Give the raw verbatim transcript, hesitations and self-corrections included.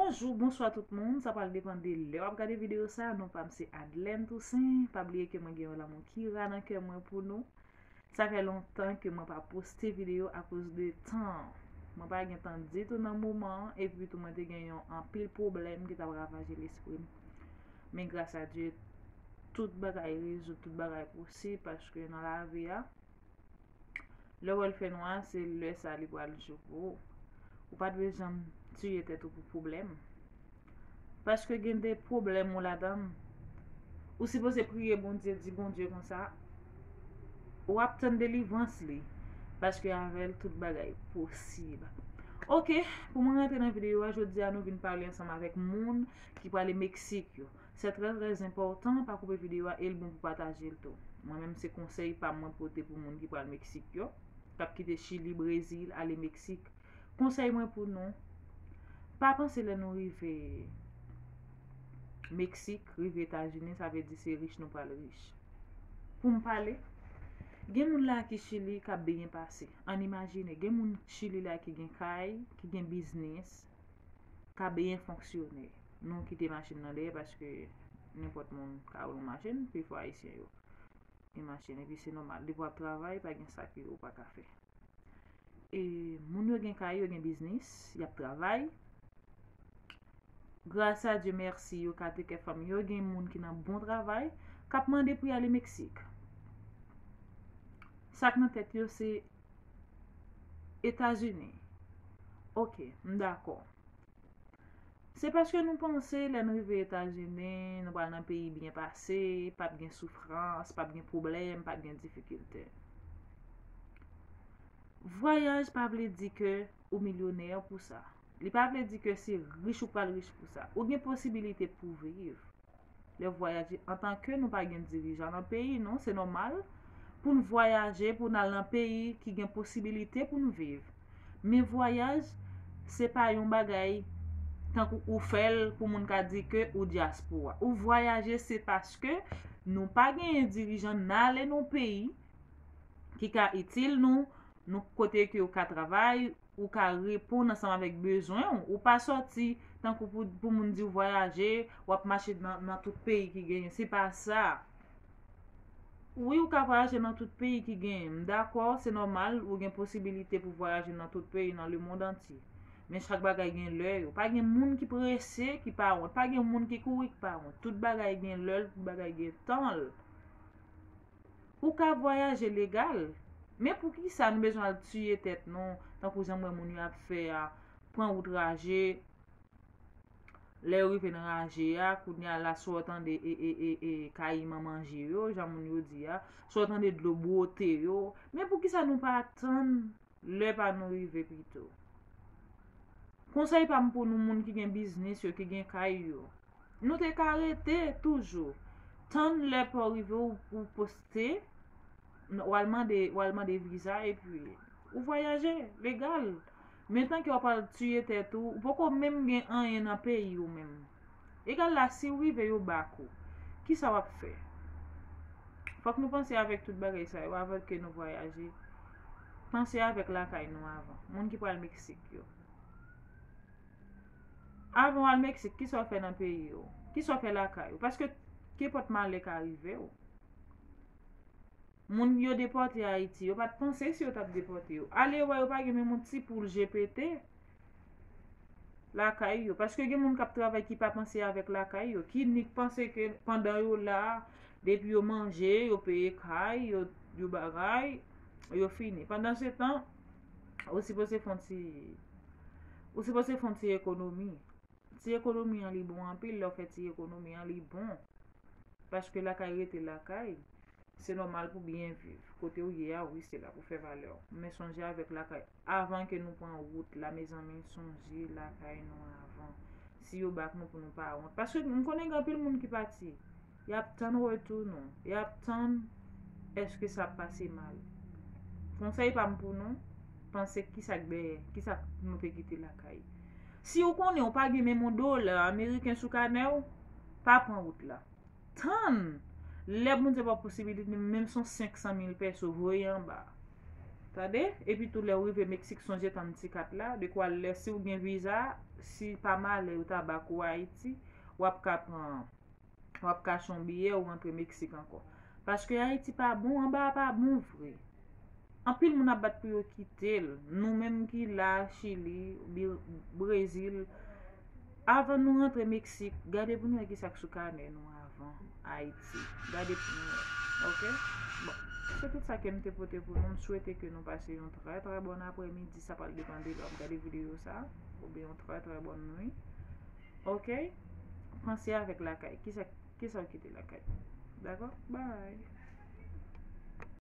Bonjou, bonswa tout moun. Sa pral depann de lè w ap gade videyo sa. Non pa m se Adlène Toussaint. Pa bliye ke mwen gen yon lanmou ki ra nan kè mwen pou nou. Sa fè lontan ke mwen pa poste videyo akoz de tan. Mwen pa gen tan ditou nan moman an, epi tou mwen te gen yon anpil pwoblèm ki t ap ravaje lespri m. Men gras a Dye, tout bagay rezoud, tout bagay posib, paske nan lavi a, lè w wè l fè nwa, se lè sa li pral jou pou ou. Ou pa dwe janm tiye tèt ou pou pwoblèm. Paske gen de pwoblèm ou ladan l. Ou sipoze priye Bondye, di Bondye konsa, w ap tann delivrans li. Paske avè l, tout bagay posib. Oke, pou mwen rantre nan videyo a, jodi a nou vin pale ansanm avèk moun ki prale Meksik yo. Se trè, trè enpòtan, pa koupe videyo a e l bon pou pataje l tou. Mwen menm se konsèy pa m mwen pote pou moun ki pral Meksik yo, k ap kite Chili, Brezil, ale Meksik. Konsèy mwen pou nou, pa panse lè nou rive Meksik, rive Etazini, sa vle di se rich nou pral rich. Pou m pale, gen moun la ki Chili k ap byen pase. Ann imajine, gen moun Chili la ki gen kay, ki gen biznis, k ap byen fonksyone. Nou kite machin nan dèyè paske nenpòt moun ka woule yon machin, pifò Ayisyen yo gen machin, epi se nòmal. Depi w ap travay, pa gen sa ke ou pa ka fè. E moun yo gen kay, yo gen biznis, y ap travay. Gras a Dye, mèsi, yo ka tek kè fanmi yo, gen moun ki nan bon travay, k ap mande pou y ale Meksik. Sa k nan tèt yo, se Etazini. Oke, m dakò. Se paske nou panse lè n rive Etazini, nou pral nan peyi byen pase, p ap gen soufrans, p ap gen pwoblèm, p ap gen difikilte. Vwayaj pa vle di ke ou milyonè pou sa. Li pa vle di ke se rich ou pral rich pou sa. Ou gen posibilite pou viv. Lè vwayaje, antanke nou pa gen dirijan nan peyi nou, se nòmal pou n vwayaje, pou n al nan peyi ki gen posibilite pou n viv. Men vwayaj, se pa yon bagay tankou ou fè l pou moun ka di ke ou dyaspora. Ou vwayaje, se paske nou pa genyen dirijan n ale nan peyi ki ka itil nou, nou kote ke ou ka travay, ou ka reponn ansanm avèk bezwen w. Ou pa sòti tankou pou, pou moun di w vwayaje, w ap mache nan, nan tout peyi ki genyen. Se pa sa. Wi, ou ka vwayaje nan tout peyi ki genyen. M dakò, se nòmal, ou gen posibilite pou vwayaje nan tout peyi nan lemonn antye. Men chak bagay gen lè yo. Pa gen moun ki prese, ki pa wont. Pa gen moun ki kouri, ki pa wont. Tout bagay gen lè l, tout bagay gen tan l. Ou ka vwayaje legal. Men poukisa nou bezwen al tiye tèt nou, tankou jan m wè moun yo ap fè a, pran wout raje, lè yo rive nan raje a, kounye a la, swa w tande e, e, e, e, kayiman manje yo, jan moun yo di a, swa w tande dlo bwote yo. Men poukisa nou pa tann lè pa nou rive pito? Konsèy pa m pou nou moun ki gen biznis yo, ki gen kay yo. Nou te ka rete toujou. Tann lè pa w rive, ou, ou poste, w al mande, w al mande viza, epi ou vwayaje legal. Men tanke w ap al tiye tèt ou, ou poko menm gen anyen nan peyi w menm. Egal la, si w rive, yo ba k ou. Kisa w ap fè? Fòk nou panse avèk tout bagay sa yo, avan ke nou vwayaje. Panse avèk lakay nou avan. Moun ki pral Meksik yo. Avan w al Meksik, kisa w fè nan peyi w? Kisa w fè lakay ou? Paske kenpòt malè ka rive w. Moun yo depòte Ayiti, yo pa t panse si yo t ap depòte yo. Ale wè, yo pa gen menm yon ti poul G P T lakay yo. Paske gen moun k ap travay ki pa panse avèk lakay yo, ki nik panse ke pandan yo la, depi yo manje, yo peye kay, yo, yo bagay, yo fini. Pandansetan, ou sipoze fè yon ti, ou sipoze fè yon ti ekonomi. Ti ekonomi an li bon anpil, lè w fè ti ekonomi an li bon. Paske lakay rete lakay, se nòmal pou byen viv. Kote w ye a, wi, se la pou fè valè w. Men sonje avèk lakay, avan ke nou pran wout la, mezanmi, sonje lakay nou avan. Si yo ba k nou pou nou pa wont. Paske m konnen gen anpil moun ki pati. Y ap tann retou nou. Y ap tann èske sa ap pase mal. Konsèy pa m pou nou, panse kisa k dèyè, kisa k nou te kite lakay. Si w konnen w pa gen menm yon dola ameriken sou kanè w, pa pran wout la. Tann lè Bondye ba w posibilite, menm si yon senk san mil pèso, voye anba. Tande? Epi tou lè w rive Meksik, sonje tann ti kat la, dekwa lè si w gen viza, si pa malè yo ta ba k ou Ayiti, w ap ka pran, w ap ka achte yon biyè ou rantre Meksik ankò. Paske Ayiti pa bon, anba a pa bon vre. Anpil moun ap bat pou yo kite l. Nou menm ki la, Chili, Bi- Brezil, avan nou rantre Meksik, gade pou nou wè ki sa k sou kanè nou avan Ayiti. Gade pou nou wè. Oke? Bon, se tout sa ke m te pote pou nou. M swete ke nou pase yon trè, trè bòn aprèmidi. Sa pral depann de lè w ap gade videyo sa, oubyen yon trè, trè bòn nwi. Oke? Panse avèk lakay. Kisa, kisa w kite lakay? Dakò? Bye!